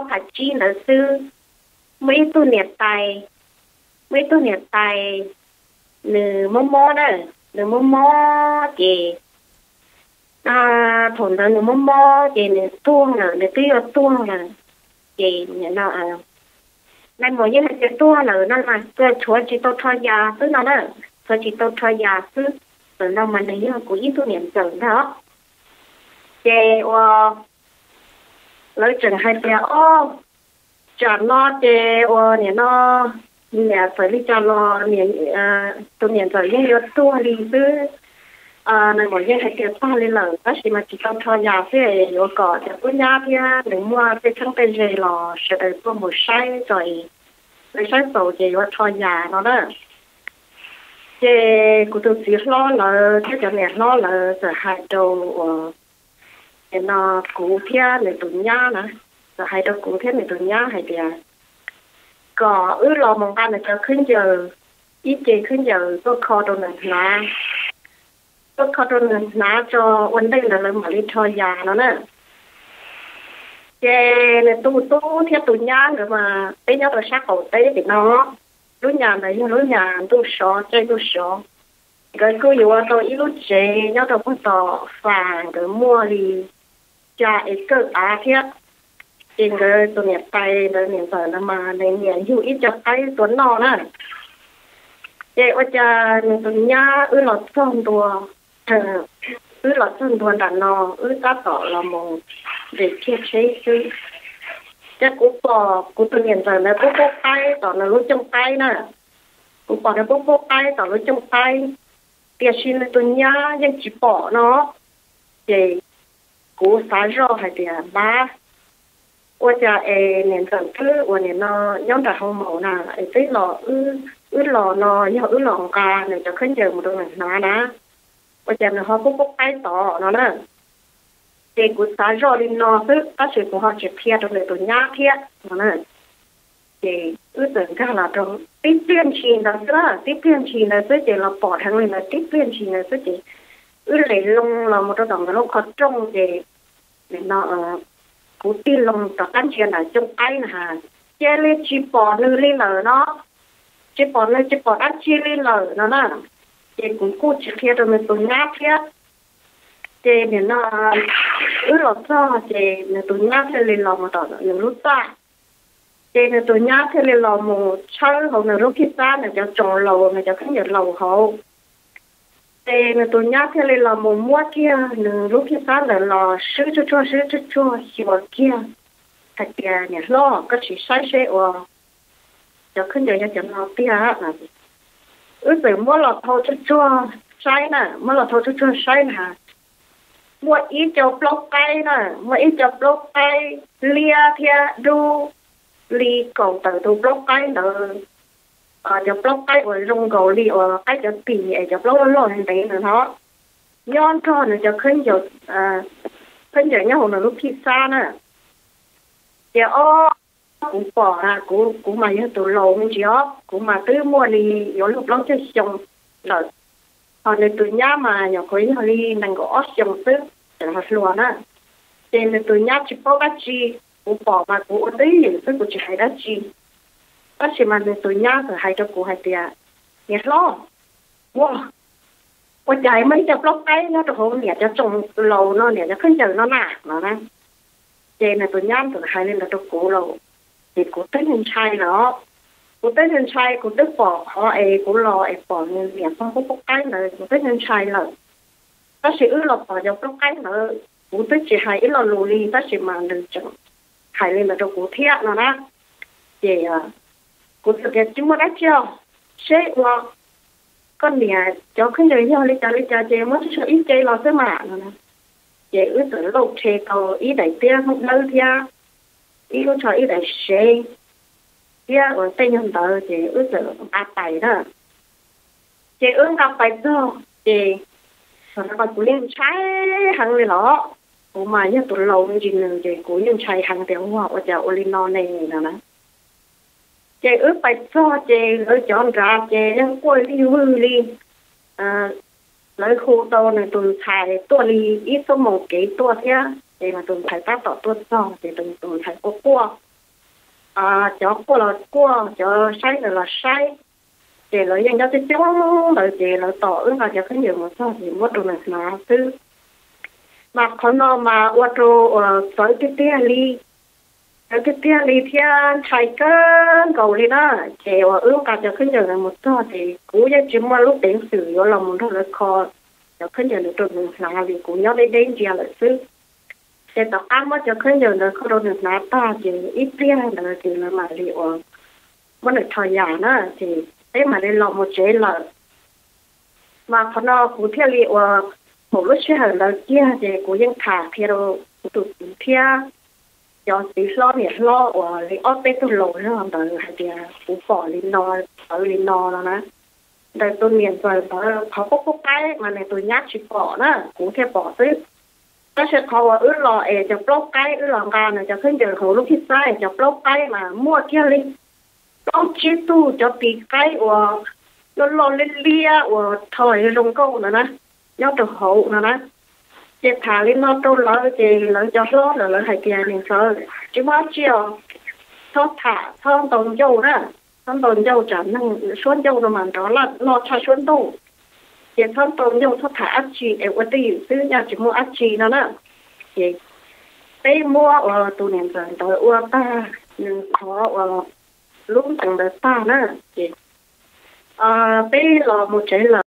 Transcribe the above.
phav tsib ntawd xwb, muaj ib tug niam tais, muaj ib tug niam tais, nws mob mob na, nws mob mob ces thaum ntawd nws mob mob ces nws tuag lawm, nws twb yuav tuag lawm. Ces nim no Nais Maum yeej hais tias tuag lawm no mas tshuav tsis tau rho yas xwb no na, tshuav tsis tau rho yas xwb. Thaum no mas nws yog kuv ib tug niam ntxawm ntag. Ces ua lawv tseem hais tias, o, tsam no ces ua nim no niam txawm li cas los tus niam ntxawm yeej yuav tuag li xwb. Nais Maum yeej hais tias tuag li lawm tab sis mas tsis tau rho yas xwb, yuav kom cov tub nyab thiab nws muaj tej txheeb tej ze los sawv daws tuaj mus saib tso, lawv saib xaus ces yuav rho yas no na. Ces kuv tus txiv hlob lawv thiab cov niam hlob lawv txawm hais rau ua nim no kuv thiab nws tus nyab na, txawm hais rau kuv thiab nws tus nyab hais tias kom wb los mus nqa nws cov khaub ncaws, ib ce khaub ncaws tuaj kho rau nws hnav, tuaj kho rau nws hnav tso, ua ntej ntawd lawv mam li rho yas no na. Ces nws tus tub thiab tus nyab nkawd mas peb nyob rau sab qaum teb tim no, lub nyas ntawd yog lub nyas ntuj sov caij ntuj sov. Nkawd kuj yuav tau ib lub tsev nyob rau puag tom fas, nkawd muaj li xya acre av thiab. Ces nkawd tus niam tais ntawd niam ntxawm ntawd mas nws nyiam yug ib co qaib tua noj na. Ces ua cas nws tus nyab wb los txog ntua, wb los txog ntua nram no, wb tab tom los mus nres kiag tsheb xwb, ces kuv pom kuv tus niam ntxawm ntawd pub pub qaib tom nws lub cooj qaib na. Kuv pom nws pub pub qaib tom lub cooj qaib, tiam sis nws tus nyab yeej tsis pom no. Ces kuv xav zoj hais tias, npab, ua cas es niam ntxawm twb ua nim no nyob nram hoo maum na es twb los, wb los no yog wb los nqa nws cov khaub ncaws mus rau nws hnav na, ua cas nws ho pub pub qaib tod no na. Ces kuv xav zoj li no xwb tab sis kuv ho tsis qhia rau nws tus nyab thiab no na. Ces wb txawm nkag los rau tib pliag ntshis ntawd xwb, tib pliag ntshis ntawd xwb ces los pom dheev li ntawd tib pliag ntshis ntawd xwb ces wb les loo los mus rau tom nkawd lub qhov rooj ces nim no kuv tig loo rov qab ntsia nram cooj qaib na has, cia li tsis pom nws li lawm no, tsis pom nws tsis pom dab tsi li lawm no na. Ces kuv kuj tsis qhia rau nws tus nyab thiab. Ces nim no wb los txog ces nws tus nyab thiaj li los mus tom nws lub txaj. Ces nws tus nyab thiaj li los mus tshawb hauv nws lub phij xab nws cov tsoos laus, nws cov khaub ncaws laus hauv. Ces nws tus nyab thiaj li los mus muab kiag nws lub phij xab ntawd los swb tsuag tsuag swb tsuag tsuag xyuas kiag hais tias, niam hlob, koj sim saib seb ua cov khaub ncaws yog cov no tiag. Wb txawm muab los thau tsuag tsuag saib na, muab los thau tsuag tsuag saib na, muaj ib co plaub qaib na, muaj ib co plaub qaib liab thiab dub li kaum tawm tus plaub qaib ntawd. Cov plaub qaib uas zoo nkaus li uas qaib cov tim es cov plaub loj loj ntev ntawd no, nyob nrog nws cov khaub ncaws nyob hauv nws lub phij xab na. Ces ob, kuv pom na, kuv mas yog tus laus me ntsis os, kuv mas twb muaj li yuav luag plaub caug xyoo lawm, ho nws tus nyab mas nyuam qhuav yog li nees nkaum ob xyoo xwb, tseem hluas hluas na. Ces nws tus nyab tsis paub dab tsi, kuv pom mas kuv ua twj ywm xwb kuv tsis hais dab tsi. Tab sis mas nws tus nyab txawm hais rau kuv hais tias, niam hlob, ua, ua cas muaj ib co plaub qaib nyob rau hauv niam cov tsoos laus no, niam cov khaub ncaws no na no na. Ces nws tus nyab txawm hais li ntawd rau kuv lawm, ces kuv twb ntshai lawm. Kuv twb ntshai, kuv twb pom qhov es kuv los es pom nws niam txog pub pub qaib ntawd, kuv twb ntshai lawm. Tab sis wb los pom cov plaub qaib ntawd, kuv twb tsis hais ib lo lus li tab sis mas nws tseem hais li ntawd rau kuv thiab no na. Ces kuv txawm tias, tsis muaj dab tsi os, seb ua koj niam cov khaub ncaws yog li cas li cas ces muab tso ib ce los xwb mas no. Ces wb txawm lauj rhe tau ib daim tiab hmoob dawb thiab ib lub tsho ib daim sev thiab ua tej nyuag ntawd ces wb txawm nqa pais na. Ces wb nqa pais txog ces thaum ntawd mas kuv yeej ntshai heev li los, kuv mas yog tus laus me ntsis nws ces kuv yeej ntshai heev tias, ua, ua cas ua li no ne no na. Ces wb pais txog ces lawv cov nrad ces yeej quaj lig vwg li. Lawv hu tau nws tus ntxhais tuaj li ib xuab moos kev tuaj thiab ces nws tus ntxhais tab tom tuaj txog ces tus ntxhais quaj quaj. cov quaj los quaj, cov saib los saib, ces lawv yeej nyob coob coob ntawd ces lawv tos wb nqa cov khaub ncaws mus txog ces muab rau nws hnav xwb. Mas qhov no mas ua rau uas txawv tiag tiag li, txawv tiag tiag li thiab ntshai kawg nkaus li na. Ces uas wb nqa cov khaub ncaws ntawd mus txog ces kuv yeej tsis muaj lub peev xwm yuav los mus nrog lawv kho cov khaub ncaws ntawd rau nws hnav li, kuv nyob deb deb ntsia lawm xwb. Ces tom qab muab cov khaub ncaws ntawd kho rau nws hnav tag ces ib pliag ntawd ces lawv mam li uas muab nws rho yam na, ces peb mam li los mus tsev lawm. Mas qhov no kuv thiaj li uas, thaum lub sij hawm ntawd kiag ces kuv yeej tham qhia rau kuv tus txiv thiab cov txiv hlob niam hlob uas li ob peb tug laus zog ntawd hais tias kuv pom li no, txawv li no no na. Ntawm tus niam ntxawm ntawd qhov qub qub qaib mas nws tus nyab tsis pom na, kuv thiaj pom xwb. Tab sis qhov uas wb los es cov plaub qaib, wb los nqa nws cov khaub ncaws hauv lub phij xab es cov plaub qaib mas muaj kiag li plaub tsib tug cov tis qaib uas loj loj liab liab uas rho zoo nkauj ntawd na, nyob rau hauv no na. Ces tham li no rau lawv ces lawv cov hlob lawm lawv hais tias niam ntxawm tsis muaj dab tsi os, txhob tham, txhob ntaus ncauj na, txhob ntaus ncauj, tsam neeg suab ncauj no mas nrov loj tshaj suab ntuj. Ces txhob ntaus ncauj, txhob tham dab tsi es ua twj ywm xwb, yog tsis muaj dab tsi no na. Ces peb muab uas tus niam ntxawm ntawd ua tag, nws qhov uas lub ntees ntawd tag na, ces peb los mus tsev lawm.